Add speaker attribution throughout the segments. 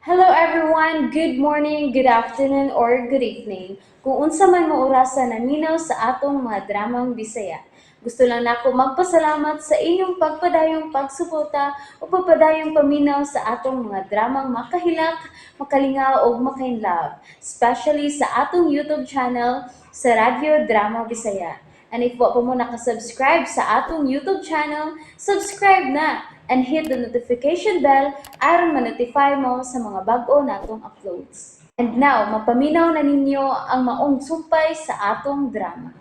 Speaker 1: Hello everyone! Good morning, good afternoon, or good evening. Kung unsa man mo orasa naminaw sa atong mga dramang Bisaya. Gusto lang nako magpasalamat sa inyong pagpadayong pagsuporta o pagpadayong paminaw sa atong mga dramang makahilak, makalingaw ug makainlove, especially sa atong YouTube channel sa Radyo Drama Bisaya. And if wa pa mo nakasubscribe sa atong YouTube channel, subscribe na and hit the notification bell aron ma-notify mo sa mga bag-o natong uploads. And now, mapaminaw na ninyo ang maong sumpay sa atong drama.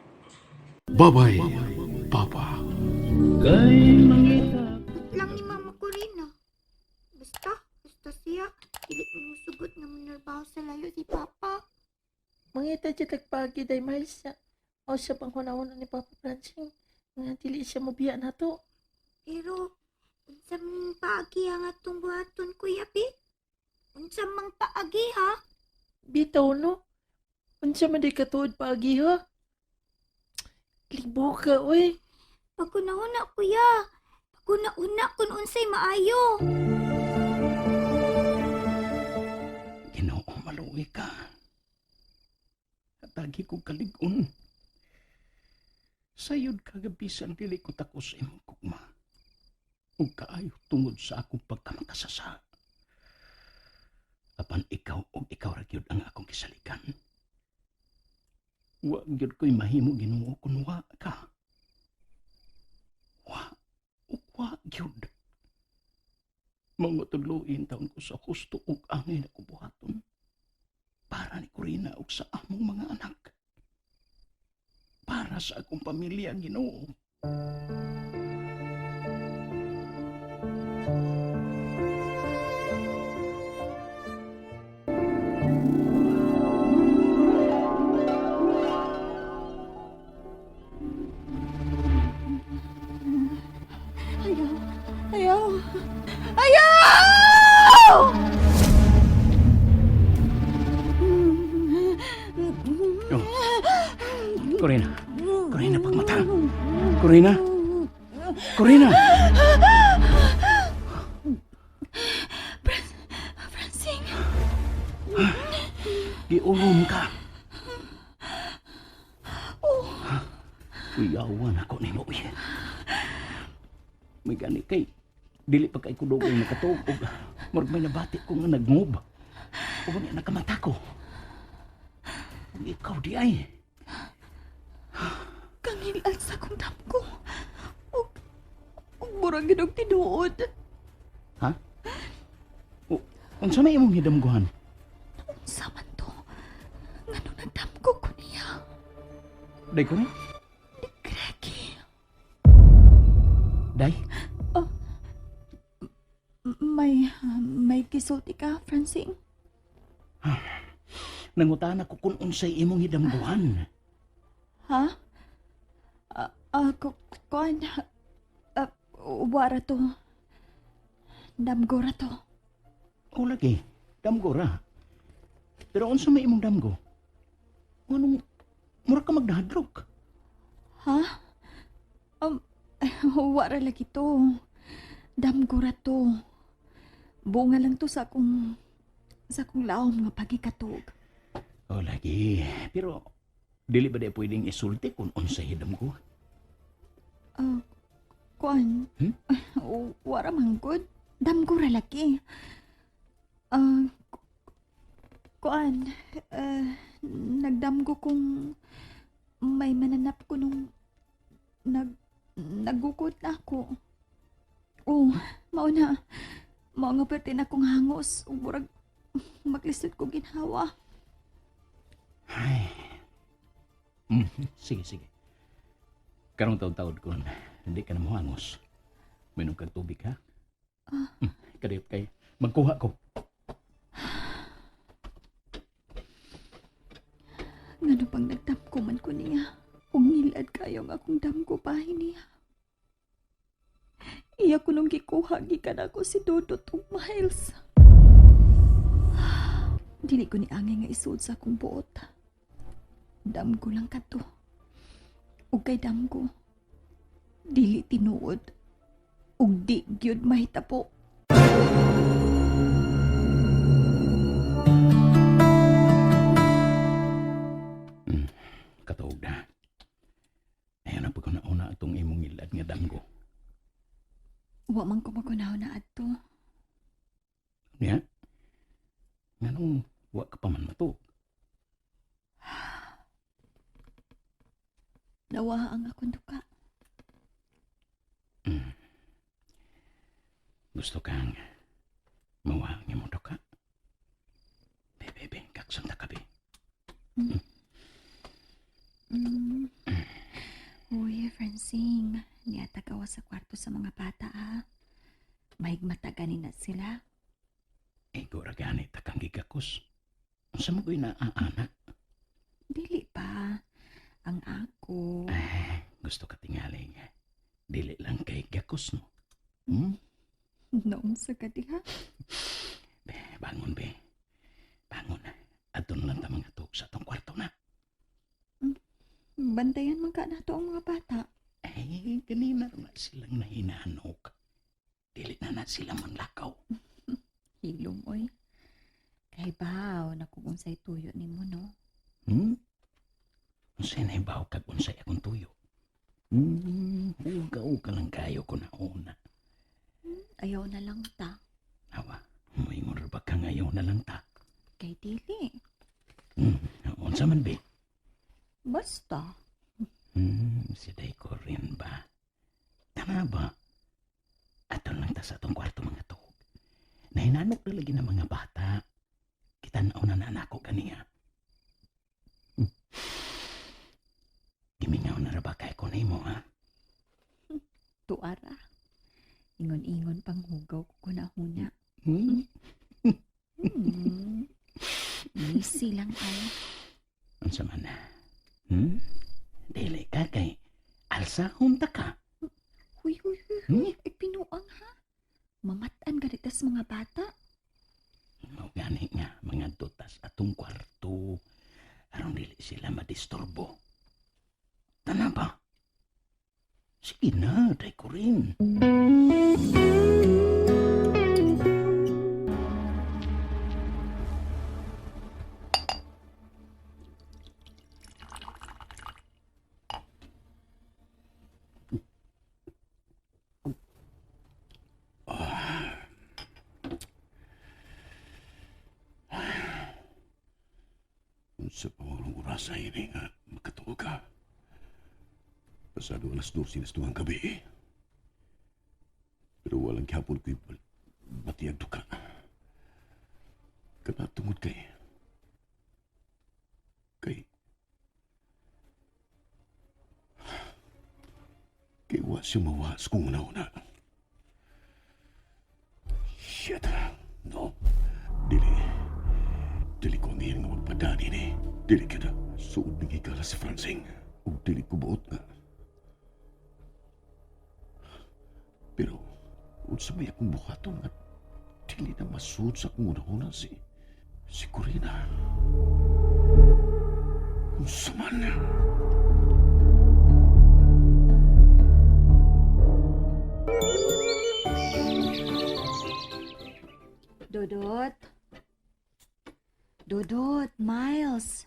Speaker 2: Babay, Papa.
Speaker 3: Lang ni Mama Corina. Basta, basta siya. Dili mo musugot nga manarbaho sa layo si Papa.
Speaker 4: Mangita siya tagpagi day Miles siya. O siya pang hunahuna ni Papa Francing. Nga dili siya mobiya na to.
Speaker 3: Pero, unsa mang paagi ang atong buhaton, Kuya Bi? Unsa mang paagi, ha?
Speaker 4: Bitaw no. Unsa man di katuod paagi ha? Libo ka oy.
Speaker 3: Pagkunahuna, Kuya. Pagkunahuna kung unsay maayo.
Speaker 5: Ginoo, maluwi ka. Hatagi ko kalig-on. Sayod kagabisan dili ko takos sa imong kugma. Ug kaayo tungod sa akong pagkamakasasa. Apan ikaw ug ikaw ra gyud ang akong kisalikan. Wa gyud ko'y mahimo Ginoo kun wa ka. Wa ug wa gyud. Mga tudluin taon ko sa husto ug angay na kubuhaton para ni Corina ug sa among mga anak. Para sa akong pamilya, Ginoo.
Speaker 3: Ayaw. Ayaw. Ayaw!
Speaker 5: Oh. Corina. Corina, pagmata. Corina. Corina.
Speaker 3: Francing,
Speaker 5: Giulom ka. Oh. Uyawan ako nimo uy. May gani kay dili pa kay kudugay nakatuog og murag may nabati ko nga nagngob. Ug niya nakamata ko. Ug ikaw di ay.
Speaker 3: kangilal sa kong damgo. Ug, ug murag gid og tinuod.
Speaker 5: Ha? O, unsa may imong hidamguhan?
Speaker 3: Unsa man to? Ngano nagdamgo ko niya?
Speaker 5: Day ko ni?
Speaker 3: Ni Greggy.
Speaker 5: Day?
Speaker 3: May gisulti ka, Francing?
Speaker 5: Nangutana ko kung unsay imong hidamguhan.
Speaker 3: Ha? Kuan, wara to. Damgo ra to.
Speaker 5: O lagi, damgo ra. Pero unsa may imong damgo? Nganong mura ka magdahadlok?
Speaker 3: Ha? Wara lagi to. Damgo ra to. Bunga lang to sa akong laom nga pagikatug.
Speaker 5: O lagi, pero dili ba di pwedeng isulti kung unsay hidamgo?
Speaker 3: Kuan,
Speaker 5: Hmm?
Speaker 3: wara man gud. Damgo ra lagi. Kuan, nagdamgo kung may mananap ko nung nagukot na ako. Oh, mao na. Mao nga perti na akong hangos ug murag maglisod ko ginhawa.
Speaker 5: Ay. Sige, sige. Karong taon-taon ko, hindi ka na muhangos. Minom kag tubig, ha? Kadiyot kay, magkuha ko.
Speaker 3: Ngano pang nagdamgo man ko niya. Ug ngilad kayo nga akong damgo bahin niya. Iya ko nung gikuha gikan ako si Dodot ug Miles. Dili ko ni angay nga isuod sa akong buot. Damgo lang kadto. Ug kay damgo, dili tinuod. Ug di gyud mahitabo.
Speaker 5: Niya? Nganong wa ka pa man matuog?
Speaker 3: Nawa ang akong duka.
Speaker 5: Gusto kang mawa ang imong duka? Be, be, be, kaksan ta ka, be.
Speaker 3: Uy, Francine, niata gawa sa kwarto sa mga bata, ha? Mahigmata gani na sila.
Speaker 5: Igo ra gani ta kang gigakos. Unsa mo ko'y naaanak?
Speaker 3: Dili pa. Ang ako.
Speaker 5: Eh, gusto ka tingali nga. Dili lang kay gakos, no? Hmm?
Speaker 3: Noong sa kadiha.
Speaker 5: Be, bangon, be. Bangon. Adto na lang ta mga tuog sa atong kwarto na.
Speaker 3: Bantayan man ka nato ang mga bata.
Speaker 5: Eh, ganina ra na silang nahinanok. Dili na na sila manlakaw.
Speaker 3: Hilom, oy. Kay baw, naku unsay tuyo nimo, no?
Speaker 5: Hmm? Unsay nahibaw kag unsay akong tuyo? Uga-uga lang kayo ko na una.
Speaker 3: Ayaw na lang ta.
Speaker 5: Awa, moingon ra ba ka ngayon na lang ta?
Speaker 3: Kay dili.
Speaker 5: Unsa man be?
Speaker 3: Basta.
Speaker 5: Si Day ko rin ba? Tama ba? Ato lang ta sa atong kwarto mga tuog. Nahinanok na lagi ng mga bata. Kita na na nako kaniya. Gimingaw na ra ba kay ko nimo ha?
Speaker 3: Tuara. Ingon-ingon pang hugaw ko na huna.
Speaker 5: Hmm?
Speaker 3: Easy lang ay.
Speaker 5: Unsa man na? Hmm? Dili ka kay alsa hunta ka.
Speaker 3: Huy, huy, huy,
Speaker 5: Hmm?
Speaker 3: huy. Ay, pinuang ha. Mamatan ganitas mga bata.
Speaker 5: Mao gani nga mga dutas atong kwarto aron dili sila madisturbo. Tana ba? Sige na, day ko rin.
Speaker 2: Unsa pa mga orasa ini nga makatuo ka. Pasado 12:00 na tuwang gabi eh. Pero walang gihapon ko'y batiyag duka. Kana tungod kay... Kay... Kay wa siya mawas kung una-una. Shit. No. Dili. Dili ko ang iyang nga magpadani ni. Dili kita. Suod ng higala si Francing. Ug dili ko buot nga. Pero, unsa may akong buhaton nga dili na masuod sa akong una-una si Corina. Unsa man?
Speaker 3: Dodot. Dodot, Miles.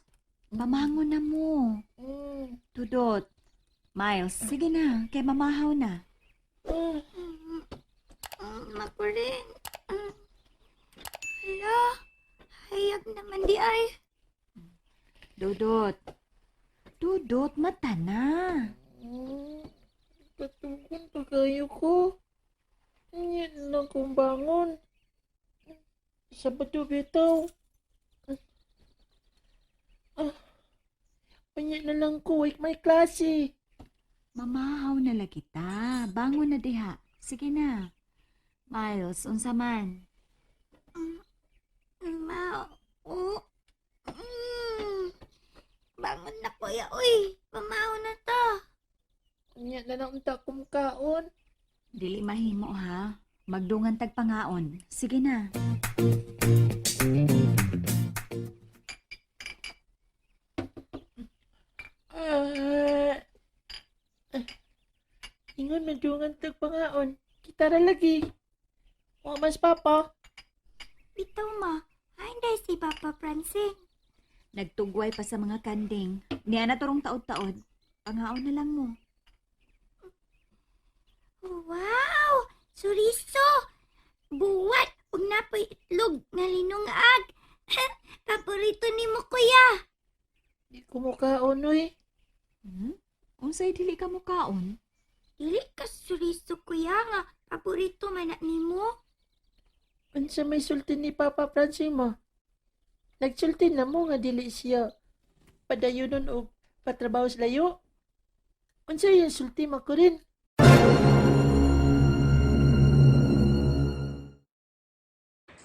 Speaker 3: Pamangon na mo. Dodot. Miles, sige na. Kay mamahaw na.
Speaker 6: Makuring. Hala, hayag naman di ay.
Speaker 3: Dodot. Dodot, mata na.
Speaker 4: Katugon pa kayo ko. Yan lang kong bangon. Sabado bitaw. Ah, unya na lang ko, wait may klase.
Speaker 3: Mamahaw na lagi ta. Bangon na diha. Sige na. Miles, unsa man?
Speaker 6: Ma, oh. Bangon na kuya, uy. Pamaw na to.
Speaker 4: Unya na lang unta kong kaon.
Speaker 3: Dili mahimo ha. Magdungan tag pangaon. Sige na.
Speaker 4: Ah, ah. Ingon madungan tag pangaon. Kita ra lagi. Wa mas papa.
Speaker 6: Bitaw ma, ay si Papa Francine.
Speaker 3: Nagtugway pa sa mga kanding. Niya na turong taod-taod. Pangaon na lang mo.
Speaker 6: Wow! Suriso! Buwat! Ug napoy itlog nga linungag. Paborito nimo, kuya.
Speaker 4: Di ko mukaon, uy.
Speaker 3: Unsay dili ka mukaon?
Speaker 6: Dili ka suriso, kuya, nga paborito man na nimo.
Speaker 4: Unsa may sulti ni Papa Francing mo? Nagsulti na mo nga dili siya padayonon og patrabaho sa layo. Unsa yung sulti ma Corinne?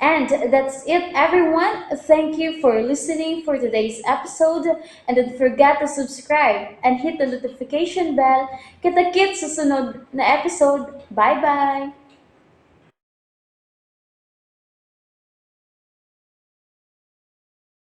Speaker 1: And that's it, everyone. Thank you for listening for today's episode. And don't forget to subscribe and hit the notification bell. Kita-kits sa sunod na episode. Bye-bye!